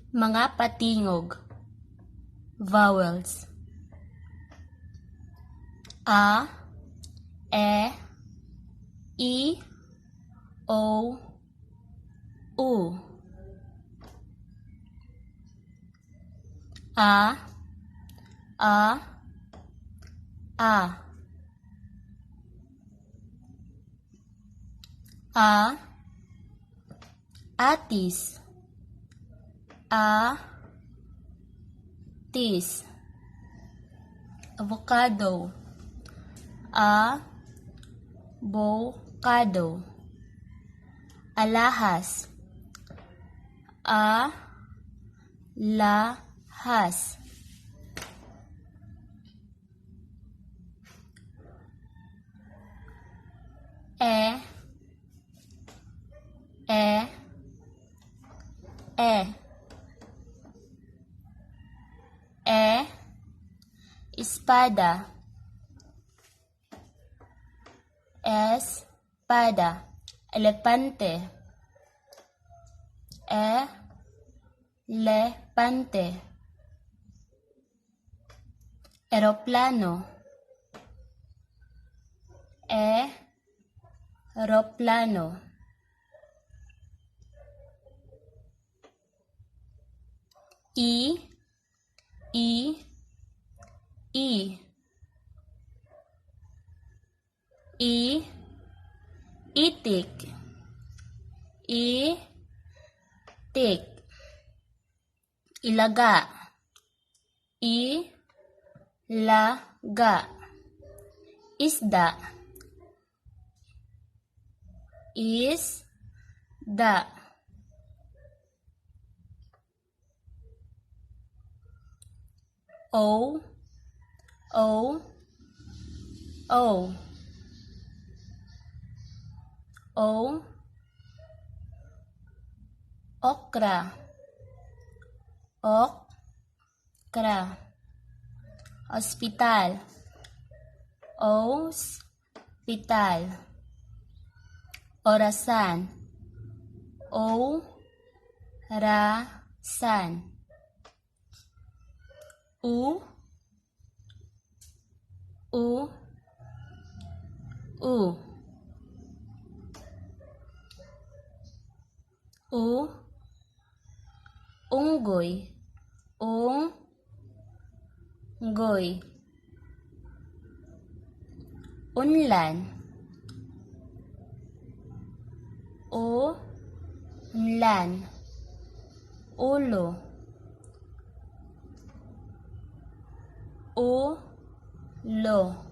Mga patingog. Vowels. A, E, I, O, U. A, A, A. A, atis. A, tis. Avocado. A, bo, kado. Alahas. A, la, has. E, E, E. E, espada. Espada. Elepante. E, le, pante. Eroplano. E, roplano. I, I, I. I, itik. I, tik. Ilaga. I, la, ga. Isda. Is, da. O, O, O. O, okra. Ok, kra. Hospital. Ospital. Orasan. O, ra, san. U, U, U. U, unggoy. Ung, goy. Unlan. U, lan. Ulo. U, lo.